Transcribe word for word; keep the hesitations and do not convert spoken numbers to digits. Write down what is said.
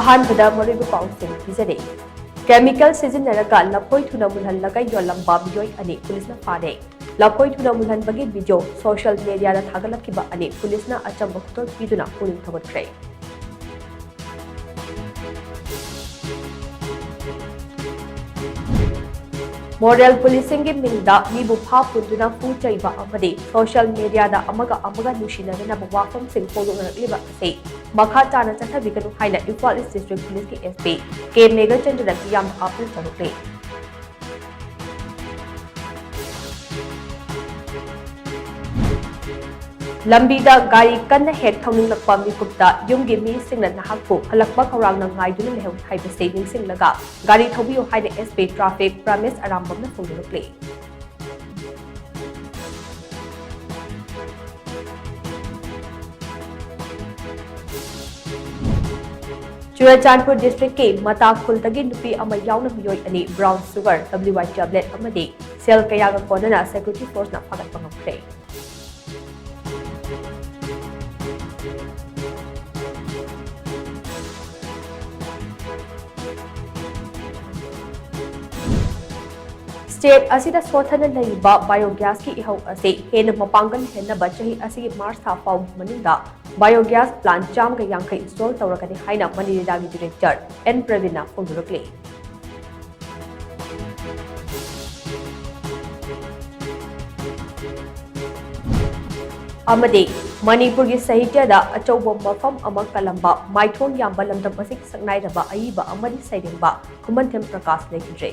ꯑꯍꯥꯟꯕꯗ ꯃꯔꯨꯑꯣꯏꯕ ꯄꯥꯎꯁꯤꯡ ꯄꯤꯖꯔꯤ꯫ Chemical ꯁꯤꯖꯤꯟꯅꯔꯒ ꯂꯐꯣꯏ ꯊꯨꯅ ꯃꯨꯜꯍꯜꯂꯒ ꯌꯣꯜꯂꯝꯕ ꯃꯤꯑꯣꯏ ꯑꯅꯤ ꯄꯨꯂꯤꯁꯅ ꯐꯥꯔꯦ꯫ ꯂꯐꯣꯏ ꯊꯨꯅ ꯃꯨꯜꯍꯟꯕꯒꯤ video social media ꯗ ꯊꯥꯒꯠꯂꯛꯈꯤꯕ ꯑꯅꯤ ꯄꯨꯂꯤꯁꯅ ꯑꯆꯝꯕ ꯈꯨꯗꯣꯜ ꯄꯤꯗꯨꯅ ꯄꯨꯛꯅꯤꯡ ꯊꯧꯒꯠꯈ꯭ꯔꯦ꯫ Moral policing ꯒꯤ ꯃꯤꯡꯗ ꯃꯤꯕꯨ ꯐꯥ ꯄꯨꯟꯗꯨꯅ ꯐꯨ ꯆꯩꯕ ꯑꯃꯗꯤ social media ꯗ ꯑꯃꯒ ꯑꯃꯒ ꯅꯨꯡꯁꯤꯅꯗꯅꯕ ꯋꯥꯐꯝꯁꯤꯡ ꯐꯣꯡꯗꯣꯛꯅꯔꯛꯂꯤꯕ ꯑꯁꯤ ꯃꯈꯥ ꯇꯥꯅ ꯆꯠꯊꯕꯤꯒꯅꯨ ꯍꯥꯏꯅ ꯏꯝꯐꯥꯜ East District Police ꯀꯤ S P ꯀꯦ ꯃꯦꯘꯆꯟꯗ꯭ꯔꯅ ꯃꯤꯌꯥꯝꯗ ꯑꯥꯄꯤꯜ ꯇꯧꯔꯛꯂꯤ꯫ ꯂꯝꯕꯤꯗ ꯒꯥꯔꯤ ꯀꯟꯅ ꯍꯦꯛ ꯊꯧꯅꯤꯡꯂꯛꯄ ꯃꯤꯀꯨꯞꯇ ꯌꯨꯝꯒꯤ ꯃꯤꯁꯤꯡꯅ ꯅꯍꯥꯛꯄꯨ ꯍꯜꯂꯛꯄ ꯈꯧꯔꯥꯡꯅ ꯉꯥꯏꯗꯨꯅ ꯂꯩꯍꯧꯏ ꯍꯥꯏꯕꯁꯤ ꯅꯤꯡꯁꯤꯡꯂꯒ ꯒꯥꯔꯤ ꯊꯧꯕꯤꯌꯨ ꯍꯥꯏꯅ S P Traffic ꯄ꯭ꯔꯃꯦꯁ ꯑꯔꯥꯝꯕꯝꯅ ꯐꯣꯡꯗꯣꯔꯛꯂꯤ꯫ Churachandpur district ꯀꯤ ꯃꯇꯥ ꯈꯨꯜꯗꯒꯤ ꯅꯨꯄꯤ ꯑꯃ ꯌꯥꯎꯅ ꯃꯤꯑꯣꯏ ꯑꯅꯤ brown sugar, W Y tablet ꯑꯃꯗꯤ ꯁꯦꯜ ꯀꯌꯥꯒ ꯀꯣꯟꯅꯅ security force ꯅ ꯐꯥꯒꯠꯄ ꯉꯝꯈ꯭ꯔꯦ꯫ State ꯑꯁꯤꯗ ꯁꯣꯠꯊꯅ ꯂꯩꯔꯤꯕ biogas ꯀꯤ ꯏꯍꯧ ꯑꯁꯤ ꯍꯦꯟꯅ ꯃꯄꯥꯡꯒꯜ ꯍꯦꯟꯅꯕ ꯆꯍꯤ ꯑꯁꯤꯒꯤ March ꯊꯥ ꯐꯥꯎꯒꯤ ꯃꯅꯨꯡꯗ biogas plant ꯆꯥꯝꯃꯒ ꯌꯥꯡꯈꯩ install ꯇꯧꯔꯒꯅꯤ ꯍꯥꯏꯅ ꯃꯅꯤꯔꯦꯗꯥꯒꯤ director ꯑꯦꯟ ꯄ꯭ꯔꯕꯤꯟꯅ ꯐꯣꯡꯗꯣꯔꯛꯂꯤ꯫ ꯑꯃꯗꯤ ꯃꯅꯤꯄꯨꯔꯒꯤ ꯁꯥꯍꯤꯇ꯭ꯌꯗ ꯑꯆꯧꯕ ꯃꯐꯝ ꯑꯃ ꯀꯜꯂꯝꯕ ꯃꯥꯏꯊꯣꯡ ꯌꯥꯝꯕ ꯂꯝꯗꯝ ꯑꯁꯤꯒꯤ ꯁꯛꯅꯥꯏꯔꯕ ꯑꯏꯕ ꯑꯃꯗꯤ ꯁꯩꯔꯦꯡꯕ ꯈꯨꯃꯟꯊꯦꯝ ꯄ꯭ꯔꯀꯥꯁ ꯂꯩꯈꯤꯗ꯭ꯔꯦ꯫